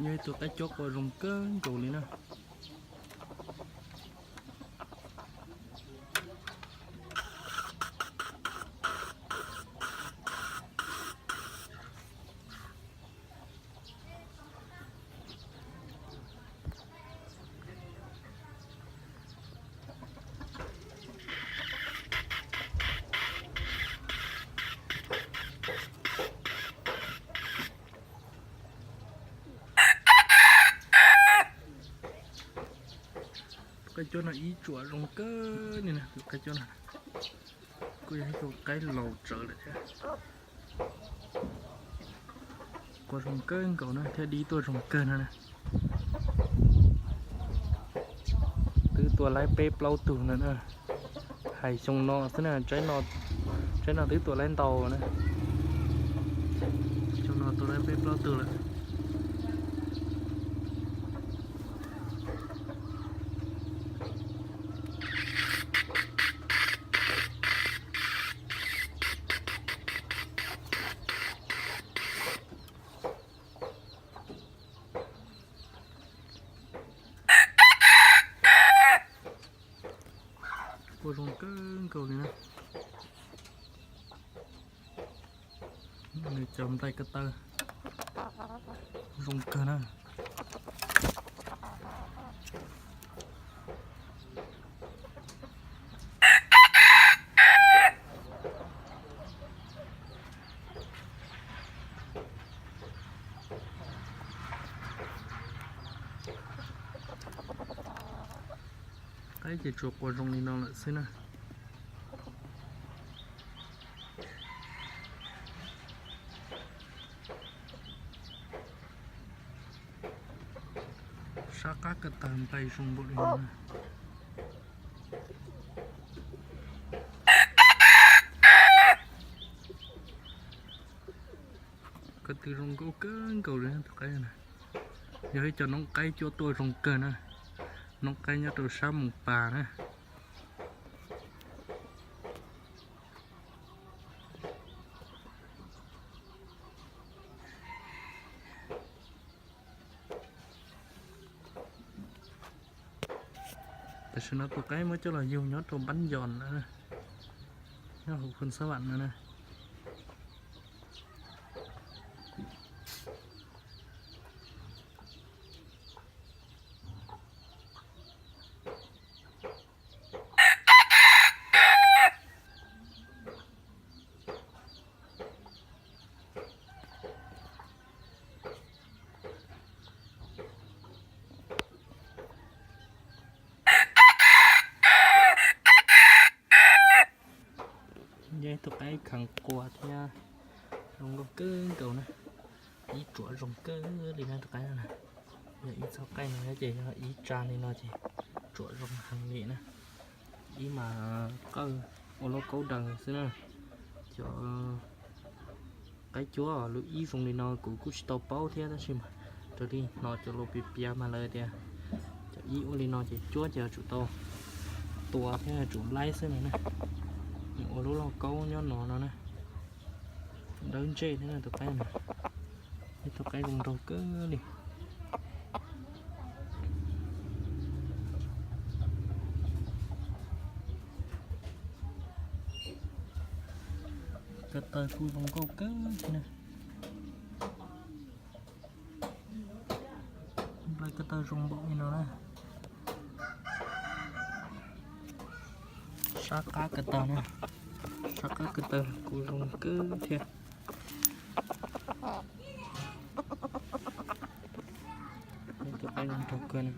Yog ib tug qaib cuab quaj zoo kawg nkaus li na. Tus qaib cuab no ib tsuam zoo kawg li na, tus qaib cuab no kuj yog ib tug qaib laus tsawv lawm thiab. Quaj zoo kawg nkaus na thiab dib tuaj zoo kawg no na. Twb tua laib peb plaub tug no na. Hais xyoo no xwb na, tsaib no twb tua laib ntau na. Xyoo no tua laib peb plaub tug lawm. Quaj zoo kawg nkaus li na. Nws cov nplai ko taw zoo kawg na. Qaib ces tsuas quaj zoo li no lawm xwb na. Sab qab ko taw nplai zoo npaum li no na. Ko tw zoo nkauj kawg nkaus li tus qaib na. Yog ib co noob qaib cuab tuaj zoo kawg na. Noob qaib nyob rau sab Moos Pas na. Tam sim no tus qaib muab coj los yug nyob rau Npab Ncoos na, nyob hauv Phoo Xab Vam no na. Yog ib tug qaib kheev quaj thiab zoo nkauj kawg nkaus na. Ib tsuam zoo kawg li na tus qaib no na. Yog ib txoj qaib no ces yog ib tsa li no ces tsuam zoo heev li na. Ib mas qawj ua lauj kaub daws xwb na. Cov qaib cuab lub ib zoo li no kuv kuj tsis tau paub thiab tab sis mas raws li hnov cov laus piav piav mas lawv tias cov ib ua li no ces cuab ces yuav tsum tau tua thiab yuav tsum laib xwb no na. Nws ua lub lauj kaub nyob no no na. Dawb ntsej thiab na tus qaib no. Ib tug qaib zoo nraug kawg li. Ko taw kuj zoo nkauj kawg thiab na. Nplai ko taw zoo npaum li no na. Sab qab ko taw na. Sab qab ko taw kuj zoo kawg thiab. Tus qaib zoo nraug kawg na.